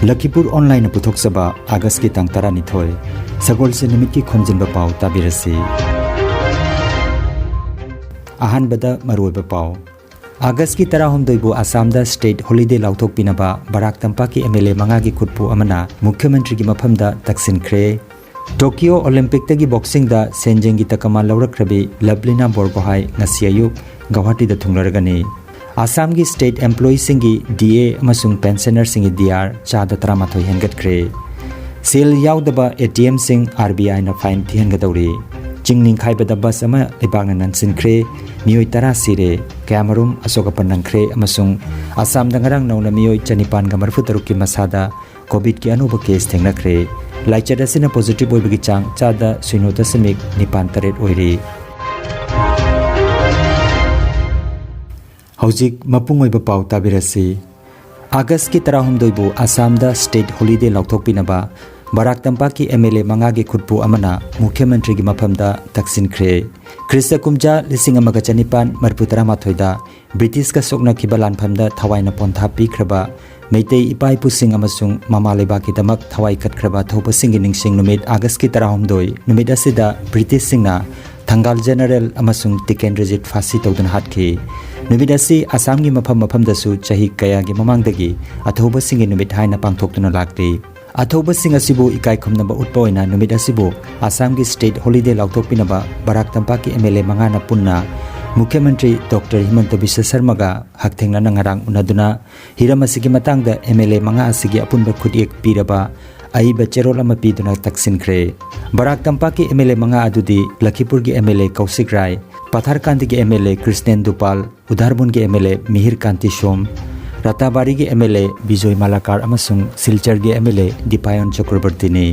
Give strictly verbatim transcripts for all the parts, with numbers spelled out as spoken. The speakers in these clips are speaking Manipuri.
ꯂꯈꯤꯄꯨꯔ ꯑꯣꯟꯂꯥꯏꯟꯅ ꯄꯨꯊꯣꯛꯆꯕ ꯑꯥꯒꯁꯀꯤ ꯇꯥꯡ ꯇꯔꯥꯅꯤꯊꯣꯏ, ꯁꯒꯣꯜꯁꯦꯟ ꯅꯨꯃꯤꯠꯀꯤ ꯈꯣꯝꯖꯤꯟꯕ ꯄꯥꯎ ꯇꯥꯕꯤꯔꯁꯤ꯫ ꯑꯍꯥꯟꯕꯗ ꯃꯔꯨꯑꯣꯏꯕ ꯄꯥꯎ꯫ ꯑꯥꯒꯁꯀꯤ ꯇꯔꯥꯍꯨꯝꯗꯣꯏꯕꯨ ꯑꯁꯥꯝꯗ ꯁ꯭ꯇꯦꯠ ꯍꯣꯂꯤꯗꯦ ꯂꯥꯎꯊꯣꯛꯄꯤꯅꯕ ꯕꯔꯥꯛ ꯇꯝꯄꯥꯛꯀꯤ ꯑꯦꯝ ꯑꯦꯜ ꯑꯦ ꯃꯉꯥꯒꯤ ꯈꯨꯠꯄꯨ ꯑꯃꯅ ꯃꯨꯈ꯭ꯌ ꯃꯟꯇ꯭ꯔꯤꯒꯤ ꯃꯐꯝꯗ ꯇꯛꯁꯤꯟꯈ꯭ꯔꯦ꯫ ꯇꯣꯀꯤꯌꯣ ꯑꯣꯂꯤꯝꯄꯤꯛꯇꯒꯤ ꯕꯣꯛꯁꯤꯡꯗ ꯁꯦꯟꯖꯦꯡꯒꯤ ꯇꯀꯃꯥꯟ ꯂꯧꯔꯛꯈ꯭ꯔꯕꯤ ꯂꯕ꯭ꯂꯤꯅꯥ ꯕꯣꯔꯒꯣꯍꯥꯏ ꯉꯁꯤ ꯑꯌꯨꯛ ꯒꯧꯍꯥꯇꯤꯗ ꯊꯨꯡꯂꯔꯒꯅꯤ꯫ ꯑꯁꯥꯝꯒꯤ ꯁ꯭ꯇꯦꯠ ꯑꯦꯝꯄ꯭ꯂꯣꯌꯤꯁꯤꯡꯒꯤ ꯗꯤ ꯑꯦ ꯑꯃꯁꯨꯡ ꯄꯦꯟꯁꯅꯔꯁꯤꯡꯒꯤ ꯗꯤ ꯑꯥꯔ ꯆꯥꯗ ꯇꯔꯥꯃꯥꯊꯣꯏ ꯍꯦꯟꯒꯠꯈ꯭ꯔꯦ꯫ ꯁꯦꯜ ꯌꯥꯎꯗꯕ ꯑꯦ ꯇꯤ ꯑꯦꯝꯁꯤꯡ ꯑꯥꯔ ꯕꯤ ꯑꯥꯏꯅ ꯐꯥꯏꯟ ꯊꯤꯍꯟꯒꯗꯧꯔꯤ꯫ ꯆꯤꯡ ꯅꯤꯡꯈꯥꯏꯕꯗ ꯕꯁ ꯑꯃ ꯂꯩꯕꯥꯛꯅ ꯅꯟꯁꯤꯟꯈ꯭ꯔꯦ꯫ ꯃꯤꯑꯣꯏ ꯇꯔꯥ ꯁꯤꯔꯦ꯫ ꯀꯌꯥꯃꯔꯨꯝ ꯑꯁꯣꯛ ꯑꯄꯟ ꯅꯪꯈ꯭ꯔꯦ ꯑꯃꯁꯨꯡ ꯑꯁꯥꯝꯗ ꯉꯔꯥꯡ ꯅꯧꯅ ꯃꯤꯑꯣꯏ ꯆꯅꯤꯄꯥꯟꯒ ꯃꯔꯤꯐꯨ ꯇꯔꯨꯛꯀꯤ ꯃꯁꯥꯗ ꯀꯣꯚꯤꯗꯀꯤ ꯑꯅꯧꯕ ꯀꯦꯁ ꯊꯦꯡꯅꯈ꯭ꯔꯦ꯫ ꯂꯥꯏꯆꯠ ꯑꯁꯤꯅ ꯄꯣꯖꯤꯇꯤꯚ ꯑꯣꯏꯕꯒꯤ ꯆꯥꯡ ꯆꯥꯗ ꯁꯤꯅꯣ ꯗꯁꯃꯤꯛ ꯅꯤꯄꯥꯟ ꯇꯔꯦꯠ ꯑꯣꯏꯔꯤ꯫ ꯍꯧꯖꯤꯛ ꯃꯄꯨꯡ ꯑꯣꯏꯕ ꯄꯥꯎ ꯇꯥꯕꯤꯔꯁꯤ꯫ ꯑꯥꯒꯁꯀꯤ ꯇꯔꯥꯍꯨꯝꯗꯣꯏꯕꯨ ꯑꯁꯥꯝꯗ ꯁ꯭ꯇꯦꯠ ꯍꯣꯂꯤꯗꯦ ꯂꯥꯎꯊꯣꯛꯄꯤꯅꯕ ꯕꯔꯥꯛ ꯇꯝꯄꯥꯛꯀꯤ ꯑꯦꯝ ꯑꯦꯜ ꯑꯦ ꯃꯉꯥꯒꯤ ꯈꯨꯠꯄꯨ ꯑꯃꯅ ꯃꯨꯈ꯭ꯌ ꯃꯟꯇ꯭ꯔꯤꯒꯤ ꯃꯐꯝꯗ ꯇꯛꯁꯤꯟꯈ꯭ꯔꯦ꯫ ꯈ꯭ꯔꯤꯁꯇ ꯀꯨꯝꯖꯥ ꯂꯤꯁꯤꯡ ꯑꯃꯒ ꯆꯅꯤꯄꯥꯟ ꯃꯔꯤꯐꯨ ꯇꯔꯥꯃꯥꯊꯣꯏꯗ ꯕ꯭ꯔꯤꯇꯤꯁꯀ ꯁꯣꯛꯅꯈꯤꯕ ꯂꯥꯟꯐꯝꯗ ꯊꯋꯥꯏꯅ ꯄꯣꯟꯊꯥ ꯄꯤꯈ꯭ꯔꯕ ꯃꯩꯇꯩ ꯏꯄꯥ ꯏꯄꯨꯁꯤꯡ ꯑꯃꯁꯨꯡ ꯃꯃꯥ ꯂꯩꯕꯥꯛꯀꯤꯗꯃꯛ ꯊꯋꯥꯏ ꯀꯠꯈ꯭ꯔꯕ ꯊꯧꯕꯁꯤꯡꯒꯤ ꯅꯤꯡꯁꯤꯡ ꯅꯨꯃꯤꯠ ꯑꯥꯒꯁꯀꯤ ꯇꯔꯥꯍꯨꯝꯗꯣꯏ ꯅꯨꯃꯤꯠ ꯑꯁꯤꯗ ꯕ꯭ꯔꯤꯇꯤꯁꯁꯤꯡꯅ ꯊꯪꯒꯥꯜ ꯖꯦꯅꯔꯦꯜ ꯑꯃꯁꯨꯡ ꯇꯤꯀꯦꯟꯗ꯭ꯔꯖꯤꯠ ꯐꯥꯁꯤ ꯇꯧꯗꯨꯅ ꯍꯥꯠꯈꯤ꯫ ꯅꯨꯃꯤꯠ ꯑꯁꯤ ꯑꯁꯥꯝꯒꯤ ꯃꯐꯝ ꯃꯐꯝꯗꯁꯨ ꯆꯍꯤ ꯀꯌꯥꯒꯤ ꯃꯃꯥꯡꯗꯒꯤ ꯑꯊꯧꯕꯁꯤꯡꯒꯤ ꯅꯨꯃꯤꯠ ꯍꯥꯏꯅ ꯄꯥꯡꯊꯣꯛꯇꯨꯅ ꯂꯥꯛꯂꯤ꯫ ꯑꯊꯧꯕꯁꯤꯡ ꯑꯁꯤꯕꯨ ꯏꯀꯥꯏ ꯈꯨꯝꯅꯕ ꯎꯠꯄ ꯑꯣꯏꯅ ꯅꯨꯃꯤꯠ ꯑꯁꯤꯕꯨ ꯑꯁꯥꯝꯒꯤ ꯁ꯭ꯇꯦꯠ ꯍꯣꯂꯤꯗꯦ ꯂꯥꯎꯊꯣꯛꯄꯤꯅꯕ ꯕꯔꯥꯛ ꯇꯝꯄꯥꯛꯀꯤ ꯑꯦꯝ ꯑꯦꯜ ꯑꯦ ꯃꯉꯥꯅ ꯄꯨꯟꯅ ꯃꯨꯈ꯭ꯌ ꯃꯟꯇ꯭ꯔꯤ ꯗꯣꯛꯇꯔ ꯍꯤꯃꯟꯇ ꯕꯤꯁ꯭ꯋ ꯁꯔꯃꯒ ꯍꯛꯊꯦꯡꯅꯅ ꯉꯔꯥꯡ ꯎꯅꯗꯨꯅ ꯍꯤꯔꯝ ꯑꯁꯤꯒꯤ ꯃꯇꯥꯡꯗ ꯑꯦꯝ ꯑꯦꯜ ꯑꯦ ꯃꯉꯥ ꯑꯁꯤꯒꯤ ꯑꯄꯨꯟꯕ ꯈꯨꯠꯌꯦꯛ ꯄꯤꯔꯕ ꯑꯏꯕ ꯆꯦꯔꯣꯜ ꯑꯃ ꯄꯤꯗꯨꯅ ꯇꯛꯁꯤꯟꯈ꯭ꯔꯦ꯫ ꯕꯔꯥꯛ ꯇꯝꯄꯥꯛꯀꯤ ꯑꯦꯝ ꯑꯦꯜ ꯑꯦ ꯃꯉꯥ ꯑꯗꯨꯗꯤ ꯂꯈꯤꯄꯨꯔꯒꯤ M L A Kaushik Rai, ꯄꯊꯥꯔꯀꯥꯟꯗꯒꯤ M L A Krishnendu Paul, ꯎꯙꯥꯔꯕꯨꯟꯒꯤ M L A Mihir Kanti Shome, ꯔꯥꯇꯥꯕꯥꯔꯤꯒꯤ M L A Bijoy Malakar ꯑꯃꯁꯨꯡ ꯁꯤꯜꯆꯔꯒꯤ ꯑꯦꯝ ꯑꯦꯜ ꯑꯦ ꯗꯤꯄꯥꯌꯟ ꯆꯀ꯭ꯔꯕꯔꯇꯤꯅꯤ꯫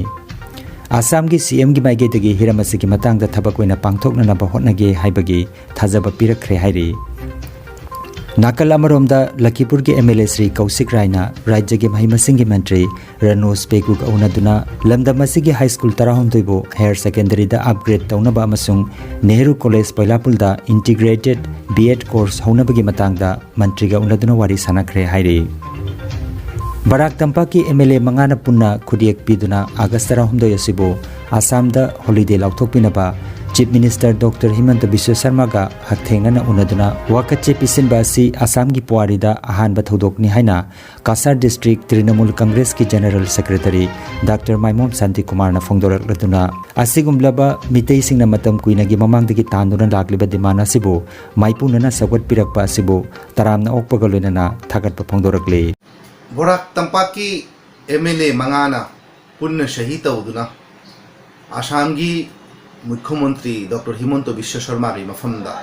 ꯑꯁꯥꯝꯒꯤ ꯁꯤ ꯑꯦꯝꯒꯤ ꯃꯥꯏꯀꯩꯗꯒꯤ ꯍꯤꯔꯝ ꯑꯁꯤꯒꯤ ꯃꯇꯥꯡꯗ ꯊꯕꯛ ꯑꯣꯏꯅ ꯄꯥꯡꯊꯣꯛꯅꯅꯕ ꯍꯣꯠꯅꯒꯦ ꯍꯥꯏꯕꯒꯤ ꯊꯥꯖꯕ ꯄꯤꯔꯛꯈ꯭ꯔꯦ ꯍꯥꯏꯔꯤ꯫ ꯅꯥꯀꯜ ꯑꯃꯔꯣꯝꯗ ꯂꯈꯤꯄꯨꯔꯒꯤ ꯑꯦꯝ ꯑꯦꯜ ꯑꯦ ꯁ꯭ꯔꯤ ꯀꯧꯁꯤꯛ ꯔꯥꯏꯅ ꯔꯥꯖ꯭ꯌꯒꯤ ꯃꯍꯩ ꯃꯁꯤꯡꯒꯤ ꯃꯟꯇ꯭ꯔꯤ ꯔꯅꯣꯖ ꯄꯦꯒꯨꯒ ꯎꯅꯗꯨꯅ ꯂꯝꯗꯝ ꯑꯁꯤꯒꯤ ꯍꯥꯏ ꯁ꯭ꯀꯨꯜ ꯇꯔꯥꯍꯨꯝꯗꯣꯏꯕꯨ ꯍꯥꯌꯔ ꯁꯦꯀꯦꯟꯗꯔꯤꯗ ꯑꯞꯒ꯭ꯔꯦꯗ ꯇꯧꯅꯕ ꯑꯃꯁꯨꯡ ꯅꯦꯍꯔꯨ ꯀꯣꯂꯦꯖ ꯄꯣꯏꯂꯥꯄꯨꯜꯗ ꯏꯟꯇꯤꯒ꯭ꯔꯦꯇꯦꯗ ꯕꯤ ꯑꯦꯗ ꯀꯣꯔꯁ ꯍꯧꯅꯕꯒꯤ ꯃꯇꯥꯡꯗ ꯃꯟꯇ꯭ꯔꯤꯒ ꯎꯅꯗꯨꯅ ꯋꯥꯔꯤ ꯁꯥꯟꯅꯈ꯭ꯔꯦ ꯍꯥꯏꯔꯤ꯫ ꯕꯔꯥꯛ ꯇꯝꯄꯥꯛꯀꯤ ꯑꯦꯝ ꯑꯦꯜ ꯑꯦ ꯃꯉꯥꯅ ꯄꯨꯟꯅ ꯈꯨꯗꯌꯦꯛ ꯄꯤꯗꯨꯅ ꯑꯥꯒꯁ ꯇꯔꯥꯍꯨꯝꯗꯣꯏ ꯑꯁꯤꯕꯨ ꯑꯁꯥꯝꯗ holiday ꯂꯥꯎꯊꯣꯛꯄꯤꯅꯕ chief minister doctor ꯍꯤꯃꯟꯇ Visva ꯁꯔꯃꯥꯒ ꯍꯛꯊꯦꯡꯅꯅ ꯎꯅꯗꯨꯅ ꯋꯥꯀꯠꯆꯦ ꯄꯤꯁꯤꯟꯕ ꯑꯁꯤ ꯑꯁꯥꯝꯒꯤ ꯄꯨꯋꯥꯔꯤꯗ ꯑꯍꯥꯟꯕ ꯊꯧꯗꯣꯛꯅꯤ ꯍꯥꯏꯅ ꯀꯁꯥꯔ ꯗꯤꯁꯇ꯭ꯔꯤꯛ ꯇ꯭ꯔꯤꯅꯃꯨꯜ ꯀꯪꯒ꯭ꯔꯦꯁꯀꯤ general secretary doctor Maimom Shanti ꯀꯨꯃꯥꯔꯅ ꯐꯣꯡꯗꯣꯔꯛꯂꯗꯨꯅ, ꯑꯁꯤꯒꯨꯝꯂꯕ ꯃꯤꯇꯩꯁꯤꯡꯅ ꯃꯇꯝ ꯀꯨꯏꯅꯒꯤ ꯃꯃꯥꯡꯗꯒꯤ ꯇꯥꯟꯗꯨꯅ ꯂꯥꯛꯂꯤꯕ ꯗꯤꯃꯥꯟ ꯑꯁꯤꯕꯨ ꯃꯥꯏꯄꯨꯅꯅ ꯁꯧꯒꯠꯄꯤꯔꯛꯄ ꯑꯁꯤꯕꯨ ꯇꯔꯥꯝꯅ ꯑꯣꯛꯄꯒ ꯂꯣꯏꯅꯅ ꯊꯥꯒꯠꯄ ꯐꯣꯡꯗꯣꯔꯛꯂꯤ꯫ ꯕꯣꯔꯥꯛ ꯇꯝꯄꯥꯛꯀꯤ ꯑꯦꯝ ꯑꯦꯜ ꯑꯦ ꯃꯉꯥꯅ ꯄꯨꯟꯅ ꯁꯍꯤ ꯇꯧꯗꯨꯅ ꯑꯁꯥꯝꯒꯤ ꯃꯨꯈ꯭ꯌ ꯃꯟꯇ꯭ꯔꯤ ꯗꯣꯛꯇꯔ ꯍꯤꯃꯟꯇ ꯕꯤꯁ꯭ꯋ ꯁꯔꯃꯥꯒꯤ ꯃꯐꯝꯗ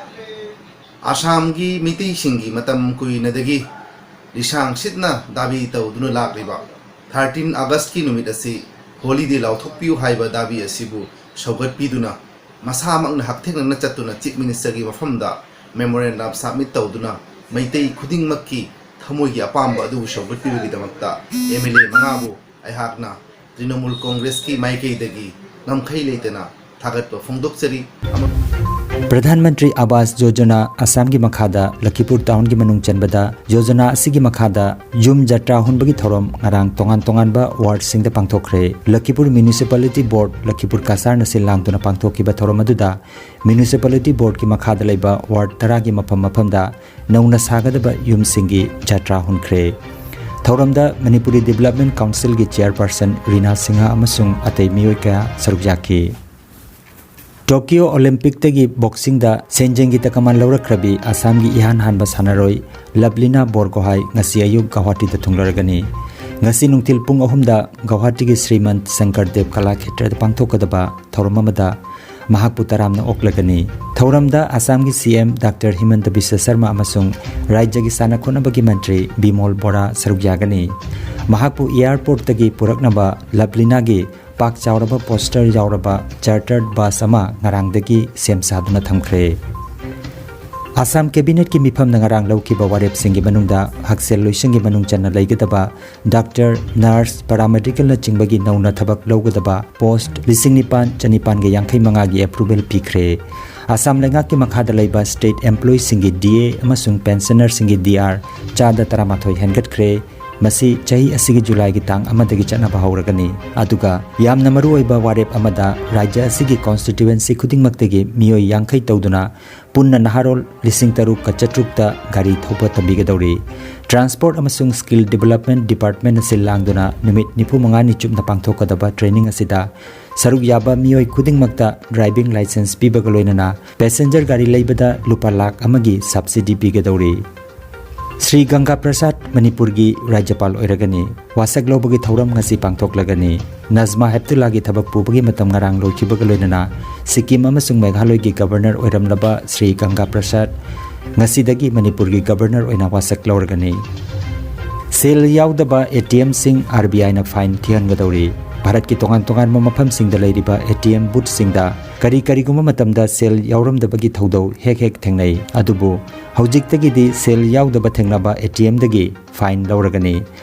ꯑꯁꯥꯝꯒꯤ ꯃꯤꯇꯩꯁꯤꯡꯒꯤ ꯃꯇꯝ ꯀꯨꯏꯅꯗꯒꯤ ꯂꯤꯁꯥꯡ ꯁꯤꯠꯅ ꯗꯥꯕꯤ ꯇꯧꯗꯨꯅ ꯂꯥꯛꯂꯤꯕ ꯊꯥꯔꯇꯤꯟ ꯑꯥꯒꯁꯀꯤ ꯅꯨꯃꯤꯠ ꯑꯁꯤ ꯍꯣꯂꯤꯗꯦ ꯂꯥꯎꯊꯣꯛꯄꯤꯌꯨ ꯍꯥꯏꯕ ꯗꯥꯕꯤ ꯑꯁꯤꯕꯨ ꯁꯧꯒꯠꯄꯤꯗꯨꯅ ꯃꯁꯥꯃꯛꯅ ꯍꯛꯊꯦꯡꯅꯅ ꯆꯠꯇꯨꯅ ꯆꯤꯐ ꯃꯤꯅꯤꯁꯇꯔꯒꯤ ꯃꯐꯝꯗ ꯃꯦꯃꯣꯔꯦꯟꯗꯝ ꯁꯕꯃꯤꯠ ꯇꯧꯗꯨꯅ ꯃꯩꯇꯩ ꯈꯨꯗꯤꯡꯃꯛꯀꯤ ꯊꯃꯣꯏꯒꯤ ꯑꯄꯥꯝꯕ ꯑꯗꯨꯕꯨ ꯁꯧꯒꯠꯄꯤꯕꯒꯤꯗꯃꯛꯇ ꯑꯦꯝ ꯑꯦꯜ ꯑꯦ ꯃꯉꯥꯕꯨ ꯑꯩꯍꯥꯛꯅ ꯇ꯭ꯔꯤꯅꯃꯨꯜ ꯀꯣꯡꯒ꯭ꯔꯦꯁꯀꯤ ꯃꯥꯏꯀꯩꯗꯒꯤ ꯉꯝꯈꯩ ꯂꯩꯇꯅ ꯊꯥꯒꯠꯄ ꯐꯣꯡꯗꯣꯛꯆꯔꯤ꯫ ꯄ꯭ꯔꯙꯥꯟ ꯃꯟꯇ꯭ꯔꯤ ꯑꯥꯕꯥꯁ ꯌꯣꯖꯅꯥ ꯑꯁꯥꯝꯒꯤ ꯃꯈꯥꯗ ꯂꯈꯤꯄꯨꯔ ꯇꯥꯎꯟꯒꯤ ꯃꯅꯨꯡ ꯆꯟꯕꯗ ꯌꯣꯖꯅꯥ ꯑꯁꯤꯒꯤ ꯃꯈꯥꯗ ꯌꯨꯝ ꯖꯇ꯭ꯔꯥ ꯍꯨꯟꯕꯒꯤ ꯊꯧꯔꯝ ꯉꯔꯥꯡ ꯇꯣꯉꯥꯟ ꯇꯣꯉꯥꯟꯕ ꯋꯥꯔꯗꯁꯤꯡꯗ ꯄꯥꯡꯊꯣꯛꯈ꯭ꯔꯦ꯫ ꯂꯈꯤꯄꯨꯔ ꯃ꯭ꯌꯨꯅꯤꯁꯤꯄꯥꯂꯤꯇꯤ ꯕꯣꯔꯗ, ꯂꯈꯤꯄꯨꯔ ꯀꯁꯥꯔꯅ ꯁꯤꯜ ꯂꯥꯡꯗꯨꯅ ꯄꯥꯡꯊꯣꯛꯈꯤꯕ ꯊꯧꯔꯝ ꯑꯗꯨꯗ ꯃ꯭ꯌꯨꯅꯤꯁꯤꯄꯥꯂꯤꯇꯤ ꯕꯣꯔꯗꯀꯤ ꯃꯈꯥꯗ ꯂꯩꯕ ꯋꯥꯔꯗ ꯇꯔꯥꯒꯤ ꯃꯐꯝ ꯃꯐꯝꯗ ꯅꯧꯅ ꯁꯥꯒꯗꯕ ꯌꯨꯝꯁꯤꯡꯒꯤ ꯖꯇ꯭ꯔꯥ ꯍꯨꯟꯈ꯭ꯔꯦ꯫ ꯊꯧꯔꯝꯗ ꯃꯅꯤꯄꯨꯔꯤ ꯗꯤꯕꯦꯂꯞꯃꯦꯟ ꯀꯥꯎꯟꯁꯤꯜꯒꯤ ꯆꯦꯌꯔꯄꯔꯁꯟ ꯔꯤꯅꯥ ꯁꯤꯡꯍ ꯑꯃꯁꯨꯡ ꯑꯇꯩ ꯃꯤꯑꯣꯏ ꯀꯌꯥ ꯁꯔꯨꯛ ꯌꯥꯈꯤ꯫ ꯇꯣꯀꯤꯌꯣ ꯑꯣꯂꯤꯝꯄꯤꯛꯇꯒꯤ ꯕꯣꯛꯁꯤꯡꯗ ꯁꯦꯟꯖꯦꯡꯒꯤ ꯇꯀꯃꯥꯟ ꯂꯧꯔꯛꯈ꯭ꯔꯕꯤ ꯑꯁꯥꯝꯒꯤ ꯏꯍꯥꯟ ꯍꯥꯟꯕ ꯁꯥꯟꯅꯔꯣꯏ ꯂꯕꯂꯤꯅꯥ ꯕꯣꯔꯒꯣꯍꯥꯏ ꯉꯁꯤ ꯑꯌꯨꯛ ꯒꯧꯍꯥꯇꯤꯗ ꯊꯨꯡꯂꯔꯒꯅꯤ꯫ ꯉꯁꯤ ꯅꯨꯡꯊꯤꯜ ꯄꯨꯡ ꯑꯍꯨꯝꯗ ꯒꯧꯍꯥꯇꯤꯒꯤ ꯁ꯭ꯔꯤꯃꯟ ꯁꯪꯀꯔ ꯗꯦꯕ ꯀꯂꯥ ꯈꯦꯇ꯭ꯔꯗ ꯄꯥꯡꯊꯣꯛꯀꯗꯕ ꯊꯧꯔꯝ ꯑꯃꯗ ꯃꯍꯥꯛꯄꯨ ꯇꯔꯥꯝꯅ ꯑꯣꯛꯂꯒꯅꯤ꯫ ꯊꯧꯔꯝꯗ ꯑꯁꯥꯝꯒꯤ ꯁꯤ ꯑꯦꯝ ꯗꯥꯛꯇꯔ ꯍꯤꯃꯟꯇ ꯕꯤꯁ꯭ꯋ ꯁꯔꯃ ꯑꯃꯁꯨꯡ ꯔꯥꯖ꯭ꯌꯒꯤ ꯁꯥꯟꯅ ꯈꯣꯠꯅꯕꯒꯤ ꯃꯟꯇ꯭ꯔꯤ ꯕꯤꯃꯣꯜ ꯕꯣꯔꯥ ꯁꯔꯨꯛ ꯌꯥꯒꯅꯤ꯫ ꯃꯍꯥꯛꯄꯨ ꯑꯦꯌꯔꯄꯣꯔꯠꯇꯒꯤ ꯄꯨꯔꯛꯅꯕ ꯂꯕꯂꯤꯅꯥꯒꯤ ꯄꯥꯛ ꯆꯥꯎꯔꯕ ꯄꯣꯁꯇꯔ ꯌꯥꯎꯔꯕ ꯆꯥꯔꯇꯔꯗ ꯕꯁ ꯑꯃ ꯉꯔꯥꯡꯗꯒꯤ ꯁꯦꯝ ꯁꯥꯗꯨꯅ ꯊꯝꯈ꯭ꯔꯦ꯫ ꯑꯁꯥꯝ ꯀꯦꯕꯤꯅꯦꯠꯀꯤ ꯃꯤꯐꯝꯅ ꯉꯔꯥꯡ ꯂꯧꯈꯤꯕ ꯋꯥꯔꯦꯞꯁꯤꯡꯒꯤ ꯃꯅꯨꯡꯗ ꯍꯛꯁꯦꯜ ꯂꯣꯏꯁꯪꯒꯤ ꯃꯅꯨꯡ ꯆꯟꯅ ꯂꯩꯒꯗꯕ ꯗꯥꯛꯇꯔ, ꯅꯔꯁ, ꯄꯔꯥꯃꯦꯗꯤꯀꯦꯜꯅꯆꯤꯡꯕꯒꯤ ꯅꯧꯅ ꯊꯕꯛ ꯂꯧꯒꯗꯕ ꯄꯣꯁꯠ ꯂꯤꯁꯤꯡ ꯅꯤꯄꯥꯟ ꯆꯅꯤꯄꯥꯟꯒ ꯌꯥꯡꯈꯩ ꯃꯉꯥꯒꯤ ꯑꯦꯄ꯭ꯔꯨꯚꯦꯜ ꯄꯤꯈ꯭ꯔꯦ꯫ ꯑꯁꯥꯝ ꯂꯩꯉꯥꯛꯀꯤ ꯃꯈꯥꯗ ꯂꯩꯕ ꯁ꯭ꯇꯦꯠ ꯑꯦꯝꯄ꯭ꯂꯣꯌꯤꯁꯤꯡꯒꯤ ꯗꯤ ꯑꯦ ꯑꯃꯁꯨꯡ ꯄꯦꯟꯁꯅꯔꯁꯤꯡꯒꯤ ꯗꯤ ꯑꯥꯔ ꯆꯥꯗ ꯇꯔꯥꯃꯥꯊꯣꯏ ꯍꯦꯟꯒꯠꯈ꯭ꯔꯦ꯫ ꯃꯁꯤ ꯆꯍꯤ ꯑꯁꯤꯒꯤ ꯖꯨꯂꯥꯏꯒꯤ ꯇꯥꯡ ꯑꯃꯗꯒꯤ ꯆꯠꯅꯕ ꯍꯧꯔꯒꯅꯤ꯫ ꯑꯗꯨꯒ ꯌꯥꯝꯅ ꯃꯔꯨꯑꯣꯏꯕ ꯋꯥꯔꯦꯞ ꯑꯃꯗ, ꯔꯥꯖ꯭ꯌ ꯑꯁꯤꯒꯤ ꯀꯣꯟꯁꯇꯤꯇ꯭ꯋꯦꯟꯁꯤ ꯈꯨꯗꯤꯡꯃꯛꯇꯒꯤ ꯃꯤꯑꯣꯏ ꯌꯥꯡꯈꯩ ꯇꯧꯗꯨꯅ ꯄꯨꯟꯅ ꯅꯍꯥꯔꯣꯜ ꯂꯤꯁꯤꯡ ꯇꯔꯨꯛꯀ ꯆꯥꯇ꯭ꯔꯨꯛꯇ ꯒꯥꯔꯤ ꯊꯧꯕ ꯇꯝꯕꯤꯒꯗꯧꯔꯤ꯫ ꯇ꯭ꯔꯥꯟꯁꯄꯣꯔꯠ ꯑꯃꯁꯨꯡ ꯁ꯭ꯀꯤꯜ ꯗꯤꯕꯂꯞꯃꯦꯟ ꯗꯤꯄꯥꯔꯠꯃꯦꯟꯅ ꯁꯤꯜ ꯂꯥꯡꯗꯨꯅ ꯅꯨꯃꯤꯠ ꯅꯤꯐꯨ ꯃꯉꯥꯅꯤ ꯆꯨꯞꯅ ꯄꯥꯡꯊꯣꯛꯀꯗꯕ ꯇ꯭ꯔꯦꯅꯤꯡ ꯑꯁꯤꯗ ꯁꯔꯨꯛ ꯌꯥꯕ ꯃꯤꯑꯣꯏ ꯈꯨꯗꯤꯡꯃꯛꯇ ꯗ꯭ꯔꯥꯏꯚꯤꯡ ꯂꯥꯏꯁꯦꯟꯁ ꯄꯤꯕꯒ ꯂꯣꯏꯅꯅ ꯄꯦꯁꯦꯟꯖꯔ ꯒꯥꯔꯤ ꯂꯩꯕꯗ ꯂꯨꯄꯥ ꯂꯥꯈ ꯑꯃꯒꯤ ꯁꯕꯁꯤꯗꯤ ꯄꯤꯒꯗꯧꯔꯤ꯫ ꯁ꯭ꯔꯤ ꯒꯪꯒꯥ ꯄ꯭ꯔꯁꯥꯗ ꯃꯅꯤꯄꯨꯔꯒꯤ ꯔꯥꯖ꯭ꯌꯄꯥꯜ ꯑꯣꯏꯔꯒꯅꯤ꯫ ꯋꯥꯁꯛ ꯂꯧꯕꯒꯤ ꯊꯧꯔꯝ ꯉꯁꯤ ꯄꯥꯡꯊꯣꯛꯂꯒꯅꯤ꯫ ꯅꯖꯃꯥ ꯍꯦꯞꯇꯨꯜꯂꯥꯒꯤ ꯊꯕꯛ ꯄꯨꯕꯒꯤ ꯃꯇꯝ ꯉꯔꯥꯡ ꯂꯣꯏꯈꯤꯕꯒ ꯂꯣꯏꯅꯅ ꯁꯤꯛꯀꯤꯝ ꯑꯃꯁꯨꯡ ꯃꯦꯘꯥꯂꯌꯒꯤ ꯒꯕꯔꯅꯔ ꯑꯣꯏꯔꯝꯂꯕ ꯁ꯭ꯔꯤ ꯒꯪꯒꯥ ꯄ꯭ꯔꯁꯥꯗ ꯉꯁꯤꯗꯒꯤ ꯃꯅꯤꯄꯨꯔꯒꯤ ꯒꯕꯔꯅꯔ ꯑꯣꯏꯅ ꯋꯥꯁꯛ ꯂꯧꯔꯒꯅꯤ꯫ ꯁꯦꯜ ꯌꯥꯎꯗꯕ ꯑꯦ ꯇꯤ ꯑꯦꯝꯁꯤꯡ ꯑꯥꯔ ꯕꯤ ꯑꯥꯏꯅ ꯐꯥꯏꯟ ꯊꯤꯍꯟꯒꯗꯧꯔꯤ꯫ ꯚꯥꯔꯠꯀꯤ ꯇꯣꯉꯥꯟ ꯇꯣꯉꯥꯟꯕ ꯃꯐꯝꯁꯤꯡꯗ ꯂꯩꯔꯤꯕ ꯑꯦ ꯇꯤ ꯑꯦꯝ ꯕꯨꯠꯁꯤꯡꯗ ꯀꯔꯤ ꯀꯔꯤꯒꯨꯝꯕ ꯃꯇꯝꯗ ꯁꯦꯜ ꯌꯥꯎꯔꯝꯗꯕꯒꯤ ꯊꯧꯗꯧ ꯍꯦꯛ ꯍꯦꯛ ꯊꯦꯡꯅꯩ꯫ ꯑꯗꯨꯕꯨ ꯍꯧꯖꯤꯛꯇꯒꯤꯗꯤ ꯁꯦꯜ ꯌꯥꯎꯗꯕ ꯊꯦꯡꯅꯕ ꯑꯦ ꯇꯤ ꯑꯦꯝꯗꯒꯤ ꯐꯥꯏꯟ ꯂꯧꯔꯒꯅꯤ꯫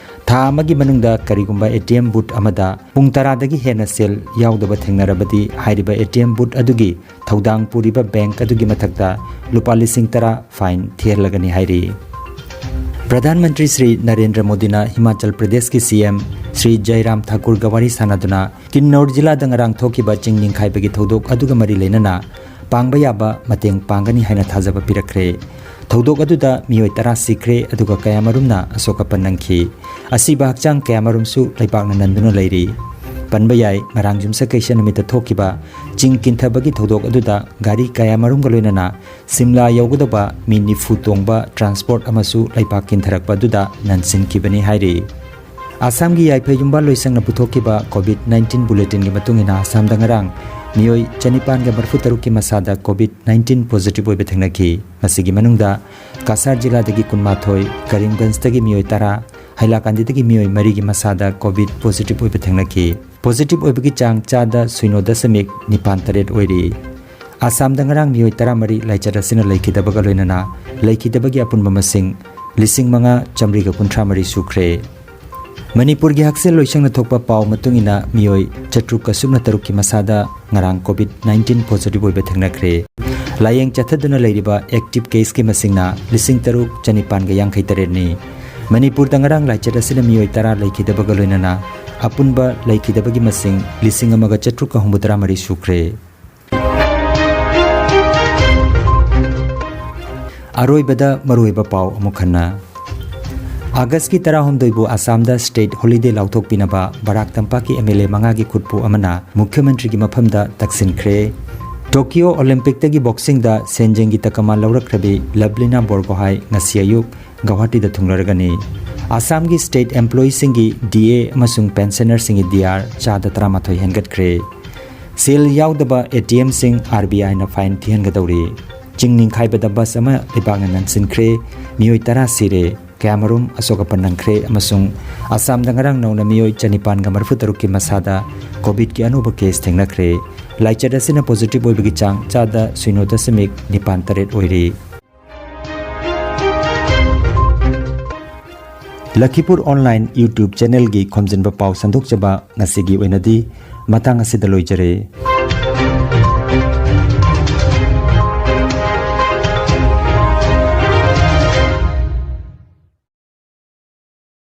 ꯊꯥ ꯑꯃꯒꯤ ꯃꯅꯨꯡꯗ ꯀꯔꯤꯒꯨꯝꯕ ꯑꯦ ꯇꯤ ꯑꯦꯝ ꯕꯨꯠ ꯑꯃꯗ ꯄꯨꯡ ꯇꯔꯥꯗꯒꯤ ꯍꯦꯟꯅ ꯁꯦꯜ ꯌꯥꯎꯗꯕ ꯊꯦꯡꯅꯔꯕꯗꯤ, ꯍꯥꯏꯔꯤꯕ ꯑꯦ ꯇꯤ ꯑꯦꯝ ꯕꯨꯠ ꯑꯗꯨꯒꯤ ꯊꯧꯗꯥꯡ ꯄꯨꯔꯤꯕ ꯕꯦꯡꯛ ꯑꯗꯨꯒꯤ ꯃꯊꯛꯇ ꯂꯨꯄꯥ ꯂꯤꯁꯤꯡ ꯇꯔꯥ ꯐꯥꯏꯟ ꯊꯤꯍꯜꯂꯒꯅꯤ ꯍꯥꯏꯔꯤ꯫ ꯄ꯭ꯔꯙꯥꯟ ꯃꯟꯇ꯭ꯔꯤ ꯁ꯭ꯔꯤ ꯅꯔꯦꯟꯗ꯭ꯔ ꯃꯣꯗꯤꯅ ꯍꯤꯃꯥꯆꯜ ꯄ꯭ꯔꯗꯦꯁꯀꯤ ꯁꯤ ꯑꯦꯝ ꯁ꯭ꯔꯤ ꯖꯌꯔꯥꯝ ꯊꯥꯀꯨꯔꯒ ꯋꯥꯔꯤ ꯁꯥꯟꯅꯗꯨꯅ ꯀꯤꯟꯅꯧꯔ ꯖꯤꯂꯥꯗ ꯉꯔꯥꯡ ꯊꯣꯛꯈꯤꯕ ꯆꯤꯡ ꯅꯤꯡꯈꯥꯏꯕꯒꯤ ꯊꯧꯗꯣꯛ ꯑꯗꯨꯒ ꯃꯔꯤ ꯂꯩꯅꯅ ꯄꯥꯡꯕ ꯌꯥꯕ ꯃꯇꯦꯡ ꯄꯥꯡꯒꯅꯤ ꯍꯥꯏꯅ ꯊꯥꯖꯕ ꯄꯤꯔꯛꯈ꯭ꯔꯦ꯫ ꯊꯧꯗꯣꯛ ꯑꯗꯨꯗ ꯃꯤꯑꯣꯏ ꯇꯔꯥ ꯁꯤꯈ꯭ꯔꯦ, ꯑꯗꯨꯒ ꯀꯌꯥꯃꯔꯨꯝꯅ ꯑꯁꯣꯛ ꯑꯄꯟ ꯅꯪꯈꯤ꯫ ꯑꯁꯤꯕ ꯍꯛꯆꯥꯡ ꯀꯌꯥꯃꯔꯨꯝꯁꯨ ꯂꯩꯕꯥꯛꯅ ꯅꯟꯗꯨꯅ ꯂꯩꯔꯤ꯫ ꯄꯟꯕ ꯌꯥꯏ, ꯉꯔꯥꯡ ꯌꯨꯝꯁꯀꯩꯁ ꯅꯨꯃꯤꯠꯇ ꯊꯣꯛꯈꯤꯕ ꯆꯤꯡ ꯀꯤꯟꯊꯕꯒꯤ ꯊꯧꯗꯣꯛ ꯑꯗꯨꯗ ꯒꯥꯔꯤ ꯀꯌꯥꯃꯔꯨꯝꯒ ꯂꯣꯏꯅꯅ ꯁꯤꯝꯂꯥ ꯌꯧꯒꯗꯧꯕ ꯃꯤ ꯅꯤꯐꯨ ꯇꯣꯡꯕ ꯇ꯭ꯔꯥꯟꯁꯄꯣꯔꯠ ꯑꯃꯁꯨ ꯂꯩꯕꯥꯛ ꯀꯤꯟꯊꯔꯛꯄ ꯑꯗꯨꯗ ꯅꯟꯁꯤꯟꯈꯤꯕꯅꯤ ꯍꯥꯏꯔꯤ꯫ ꯑꯁꯥꯝꯒꯤ ꯌꯥꯏꯐ ꯌꯨꯝꯕꯥꯜ ꯂꯣꯏꯁꯪꯅ ꯄꯨꯊꯣꯛꯈꯤꯕ ꯀꯣꯚꯤꯗ ꯅꯥꯏꯟꯇꯤꯟ ꯕꯨꯂꯦꯇꯤꯟꯒꯤ ꯃꯇꯨꯡ ꯏꯟꯅ, ꯑꯁꯥꯝꯗ ꯉꯔꯥꯡ ꯃꯤꯑꯣꯏ ꯆꯅꯤꯄꯥꯟꯒ ꯃꯔꯤꯐꯨ ꯇꯔꯨꯛꯀꯤ ꯃꯁꯥꯗ ꯀꯣꯚꯤꯗ ꯅꯥꯏꯟꯇꯤꯟ ꯄꯣꯖꯤꯇꯤꯚ ꯑꯣꯏꯕ ꯊꯦꯡꯅꯈꯤ꯫ ꯃꯁꯤꯒꯤ ꯃꯅꯨꯡꯗ ꯀꯁꯥꯔ ꯖꯤꯂꯥꯗꯒꯤ ꯀꯨꯟꯃꯥꯊꯣꯏ, ꯀꯔꯤꯝꯒꯟꯖꯇꯒꯤ ꯃꯤꯑꯣꯏ ꯇꯔꯥ, ꯍꯥꯏꯂꯥꯀꯥꯟꯗꯤꯗꯒꯤ ꯃꯤꯑꯣꯏ ꯃꯔꯤꯒꯤ ꯃꯁꯥꯗ ꯀꯣꯚꯤꯗ ꯄꯣꯖꯤꯇꯤꯚ ꯑꯣꯏꯕ ꯊꯦꯡꯅꯈꯤ꯫ ꯄꯣꯖꯤꯇꯤꯚ ꯑꯣꯏꯕꯒꯤ ꯆꯥꯡ ꯆꯥꯗ ꯁꯤꯅꯣ ꯗꯁꯃꯤꯛ ꯅꯤꯄꯥꯟ ꯇꯔꯦꯠ ꯑꯣꯏꯔꯤ꯫ ꯑꯁꯥꯝꯗ ꯉꯔꯥꯡ ꯃꯤꯑꯣꯏ ꯇꯔꯥꯃꯔꯤ ꯂꯥꯏꯆꯠ ꯑꯁꯤꯅ ꯂꯩꯈꯤꯗꯕꯒ ꯂꯣꯏꯅꯅ ꯂꯩꯈꯤꯗꯕꯒꯤ ꯑꯄꯨꯟꯕ ꯃꯁꯤꯡ ꯂꯤꯁꯤꯡ ꯃꯉꯥ ꯆꯥꯃꯔꯤꯒ ꯀꯨꯟꯊ꯭ꯔꯥ ꯃꯔꯤ ꯁꯨꯈ꯭ꯔꯦ꯫ ꯃꯅꯤꯄꯨꯔꯒꯤ ꯍꯛꯁꯦꯜ ꯂꯣꯏꯁꯪꯅ ꯊꯣꯛꯄ ꯄꯥꯎ ꯃꯇꯨꯡ ꯏꯟꯅ, ꯃꯤꯑꯣꯏ ꯆꯥꯇ꯭ꯔꯨꯛꯀ ꯁꯨꯞꯅ ꯇꯔꯨꯛꯀꯤ ꯃꯁꯥꯗ ꯉꯔꯥꯡ ꯀꯣꯚꯤꯗ ꯅꯥꯏꯟꯇꯤꯟ ꯄꯣꯖꯤꯇꯤꯚ ꯑꯣꯏꯕ ꯊꯦꯡꯅꯈ꯭ꯔꯦ꯫ ꯂꯥꯌꯦꯡ ꯆꯠꯊꯗꯨꯅ ꯂꯩꯔꯤꯕ ꯑꯦꯛꯇꯤꯚ ꯀꯦꯁꯀꯤ ꯃꯁꯤꯡꯅ ꯂꯤꯁꯤꯡ ꯇꯔꯨꯛ ꯆꯅꯤꯄꯥꯟꯒ ꯌꯥꯡꯈꯩ ꯇꯔꯦꯠꯅꯤ꯫ ꯃꯅꯤꯄꯨꯔꯗ ꯉꯔꯥꯡ ꯂꯥꯏꯆꯠ ꯑꯁꯤꯅ ꯃꯤꯑꯣꯏ ꯇꯔꯥ ꯂꯩꯈꯤꯗꯕꯒ ꯂꯣꯏꯅꯅ ꯑꯄꯨꯟꯕ ꯂꯩꯈꯤꯗꯕꯒꯤ ꯃꯁꯤꯡ ꯂꯤꯁꯤꯡ ꯑꯃꯒ ꯆꯥꯇ꯭ꯔꯨꯛꯀ ꯍꯨꯝꯐꯨꯇꯔꯥ ꯃꯔꯤ ꯁꯨꯈ꯭ꯔꯦ꯫ ꯑꯔꯣꯏꯕꯗ ꯃꯔꯨꯑꯣꯏꯕ ꯄꯥꯎ ꯑꯃꯨꯛ ꯍꯟꯅ꯫ ꯑꯥꯒꯁꯀꯤ ꯇꯔꯥꯍꯨꯝꯗꯣꯏꯕꯨ ꯑꯁꯥꯝꯗ state holiday ꯂꯥꯎꯊꯣꯛꯄꯤꯅꯕ ꯕꯔꯥꯛ ꯇꯝꯄꯥꯛꯀꯤ M L A ꯃꯉꯥꯒꯤ ꯈꯨꯠꯄꯨ ꯑꯃꯅ ꯃꯨꯈ꯭ꯌ ꯃꯟꯇ꯭ꯔꯤꯒꯤ ꯃꯐꯝꯗ ꯇꯛꯁꯤꯟꯈ꯭ꯔꯦ꯫ ꯇꯣꯀꯤꯌꯣ ꯑꯣꯂꯤꯝꯄꯤꯛꯇꯒꯤ ꯕꯣꯛꯁꯤꯡꯗ ꯁꯦꯟꯖꯦꯡꯒꯤ ꯇꯀꯃꯥꯟ ꯂꯧꯔꯛꯈ꯭ꯔꯕꯤ ꯂꯕ꯭ꯂꯤꯅꯥ ꯕꯣꯔꯒꯣꯍꯥꯏ ꯉꯁꯤ ꯑꯌꯨꯛ ꯒꯧꯍꯥꯇꯤꯗ ꯊꯨꯡꯂꯔꯒꯅꯤ꯫ ꯑꯁꯥꯝꯒꯤ state employeeꯁꯤꯡꯒꯤ D A ꯑꯃꯁꯨꯡ pensionerꯁꯤꯡꯒꯤ D R ꯆꯥꯗ ꯇꯔꯥꯃꯥꯊꯣꯏ ꯍꯦꯟꯒꯠꯈ꯭ꯔꯦ꯫ ꯁꯦꯜ ꯌꯥꯎꯗꯕ A T Mꯁꯤꯡ R B Iꯅ fine ꯊꯤꯍꯟꯒꯗꯧꯔꯤ꯫ ꯆꯤꯡ ꯅꯤꯡꯈꯥꯏꯕꯗ bus ꯑꯃ ꯂꯩꯕꯥꯛꯅ ꯅꯟꯁꯤꯟꯈ꯭ꯔꯦ꯫ ꯃꯤꯑꯣꯏ ꯇꯔꯥ ꯁꯤꯔꯦ, ꯀꯌꯥꯃꯔꯨꯝ ꯑꯁꯣꯛ ꯑꯄꯟ ꯅꯪꯈ꯭ꯔꯦ ꯑꯃꯁꯨꯡ ꯑꯁꯥꯝꯗ ꯉꯔꯥꯡ ꯅꯧꯅ ꯃꯤꯑꯣꯏ ꯆꯅꯤꯄꯥꯟꯒ ꯃꯔꯤꯐꯨ ꯇꯔꯨꯛꯀꯤ ꯃꯁꯥꯗ COVIDꯀꯤ ꯑꯅꯧꯕ case ꯊꯦꯡꯅꯈ꯭ꯔꯦ꯫ ꯂꯥꯏꯆꯠ ꯑꯁꯤꯅ positive ꯑꯣꯏꯕꯒꯤ ꯆꯥꯡ ꯆꯥꯗ ꯁꯤꯅꯣ ꯗꯁꯃꯤꯛ ꯅꯤꯄꯥꯟ ꯇꯔꯦꯠ ꯑꯣꯏꯔꯤ꯫ ꯂꯈꯤꯄꯨꯔ online YouTube channelꯒꯤ ꯈꯣꯝꯖꯤꯟꯕ ꯄꯥꯎ ꯁꯟꯗꯣꯛꯆꯕ ꯉꯁꯤꯒꯤ ꯑꯣꯏꯅꯗꯤ ꯃꯇꯥꯡ ꯑꯁꯤꯗ ꯂꯣꯏꯖꯔꯦ꯫